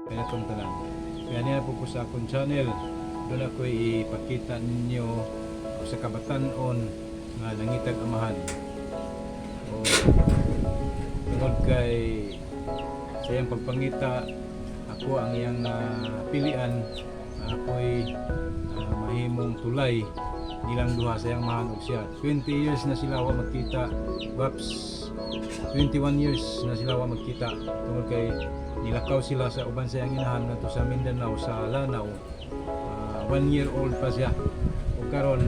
Kaya itong tanan. Kaya niya po ko sa akong channel. Doon ako ipakita ninyo sa kabatanon nga nangitag amahan. O tungod kay sa iyang pagpangita, ako ang iyang pilian, ako'y mahimong tulay nilang duha sa iyang amahan og siya. 20 years na sila wa magkita. Waps, 21 years na sila wa magkita tungod kay nilakaw sila sa uban sa iyang inahan ngadto sa Mindanao, sa Lanao. 1 year old pa siya. Ug karon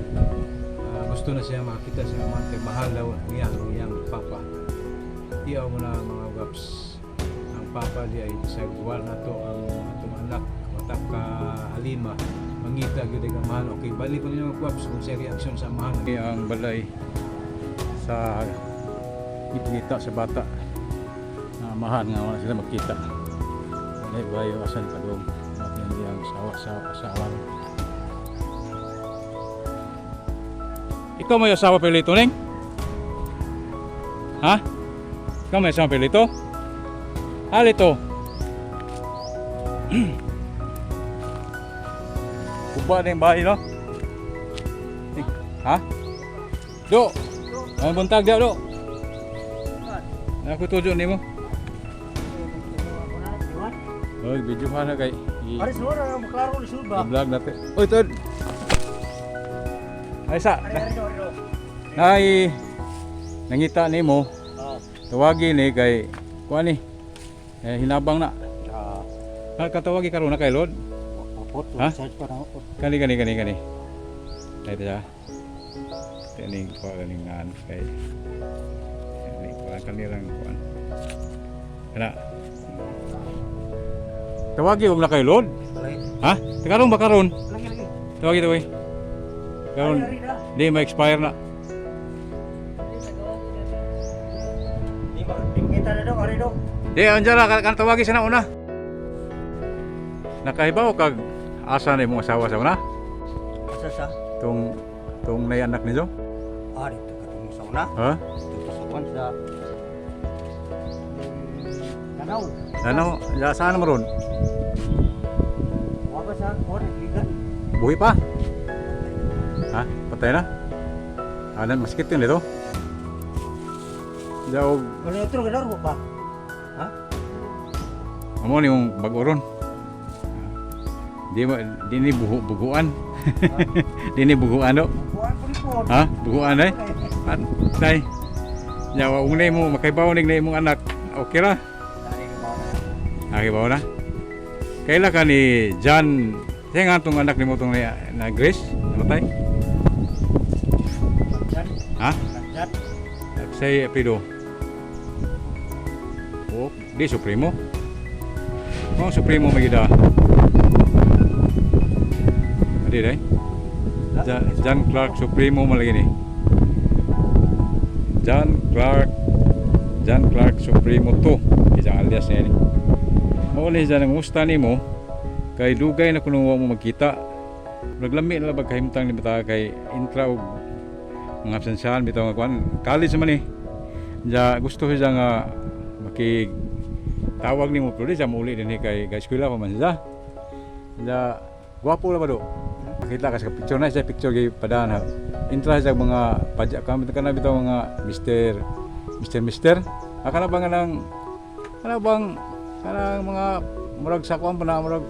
gusto na siya makakita sa iyang amahan kay mahal daw niya ang iyang papa. Tiyaw mo na, mga waps, ang papa di ay sa wala na to ang atong anak matap ka halima mangita gyud ang amahan. Okay, balik ko ninyo, mga waps, kung sa reaksyon sa amahan. Ang balay sa ipangita sa bata na amahan nga wala sila magkita. Ay bayo asan pa dong natin hindi ang sawa sa asawa. Ikaw may asawa pelito ning? Ha? Ikaw may asawa pelito? Alito. Kuba na yung bahay, no? Eh, ha? Do! Ang buntag daw, do! Ako tujo nimo. Oy, video na kay. Ari suara maklaro ni sulba. I-vlog natin. Oy, tod. Ay sa. Ari ari do ari do. Nay nangita nimo, Oh. tawagi ni kay kuan ni. Eh, hinabang na. Ah, Ha, katawagi karon na kay Lord. opot Ha? charge pa na opot. Kani kani kani kani. Ay ta. Kani ko kani ngan kay. Kani ko kani lang kuan. Kana. Tawagi og na kay Lord. Lagi. Ha? Karon ba karon? Lagi lagi. Tawagi tawagi. Karon Ari na. di ma-expire na. Di ba kita na do ari do. Di andiyan ra kan tawagi sa una. Nakahibaw kag asa na imong asawa sa una? Asa sa? Tung tung nay anak niyo? Ari to katong sa una. Ha? Dito sa kwan sa Danaw. Ano? Ya, saan mo ron? Wa ba sa kwan ligan? Buhi pa? Ha? Patay na? Ano, masikit yun dito? Daw, Wala otro gadar ba? Ha? amo ni yung bago ron. Di mo di ni buhu, buguan. Di ni buguan do. Kuan pud po. Ha? Buguan eh? At, tay. Nyawa unay mo makaibaw ning na imong anak. Okay ra. Nakibaw na. Kaila ka ni John, siya nga tong anak nimo tong na Grace, namatay? Jan, Ha? Jan. Say apelido. Oh, di Supremo. Oh, Supremo magida. Adi dai. John Clark Supremo malagi ni. John Clark John Clark Supremo 2. Isang alias niya ni. Mao ni siya nangusta nimo kay dugay na kuno wa mo magkita. Naglami na lang kahimtang ni bata kay intra og mga absensyahan bitaw nga kuan college man ni. Ja gusto siya nga maki tawag nimo pero di siya muli dinhi kay kay eskwela pa man siya. Ja gwapo la ba do? Makita ka sa picture na siya picture kay padaan ha. Intra siya mga padya kami kana bitaw mga Mr. Mr. Mr. Ah, kana ba nga nang kana bang kanang mga murag sa kuan pa na murag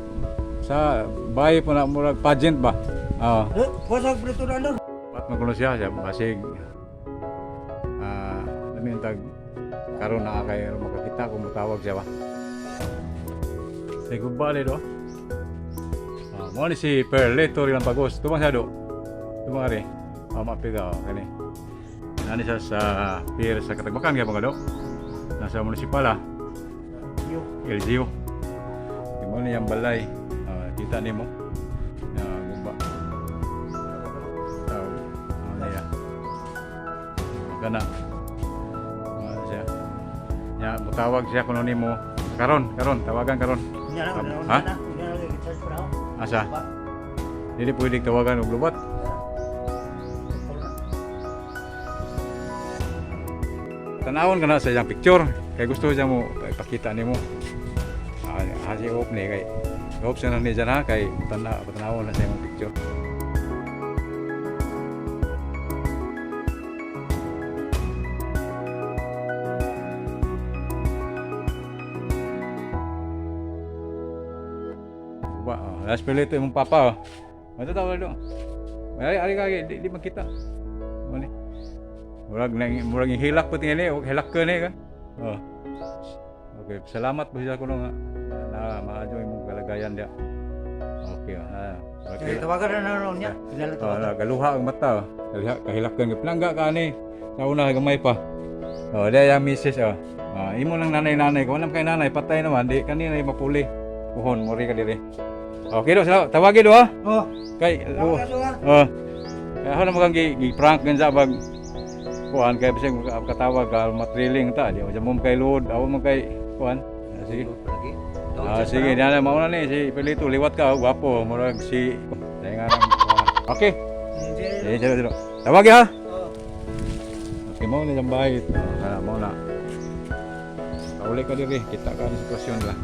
sa bahay pa na murag pageant ba? Oo. Eh, kuan sa prito na do. Pat man kuno siya, siya basig ah lami ang tag karon na kay makakita kung mutawag siya ba. Sa guba do. Ah, mo ni si Perleto rin ang pagos. Tumang siya do. Tumang ari. Ah, mapiga oh, kani. Nani siya sa pier sa Katagbakan kaya mga do. Nasa munisipal ah, Yo. LGU. Mo ni ang balay. Ah, kita nimo. Na guba. Tawag. Ano niya? Kana. Ano siya? Ya, mutawag siya kuno nimo. Karon, karon, tawagan karon. Nya na, Ha? na. Nya na charge pa na. Asa? Dili pwede tawagan og lubat. Tanawon ka na sa iyang picture kay gusto siya mo ipakita nimo. Ah, ah, si Hope ni kay. Hope sa nang ni dyan ha kay tana patanaw na sa imong picture. Ba, oh, last pelito imong papa oh. Matatawa do. Ay, ari ka di, di makita. Mo ni. Murag nang murag hilak po tingali, hilak ka ni ka. Oh. Okay, salamat po siya kuno nga na maadyo imong kalagayan dia. Okay, ha. Kaya tawagan na na niya. Kilala Oh, tawagan. na, galuha ang mata. Oh. Kahilakan kahilakan ka plangga ka ani. Sa una gamay pa. Oh, dia yang misis oh. Ah, imo lang nanay-nanay ko. Alam kay nanay patay naman di kanina mapuli. Puhon muri ka diri. Okay do, sila tawagi do ha. Oh, Kay oh. tawagan do ha. Oh. Kaya ako naman kang gi prank gansa bag kuan kay bisag katawag ka matriling ta di mo kay load aw mo kay kuan. Ah, sige. Lagi. Ah, sige, diyan na mauna ni si Pelito liwat ka, oh, gwapo, murag si Dahil nga lang, ah. Okay. Sige, sige, sige. Tawagi ha. Oh. Okay, mo na dyan bahay. Kana mo na. Kauli ka diri, kita ka ang sitwasyon la.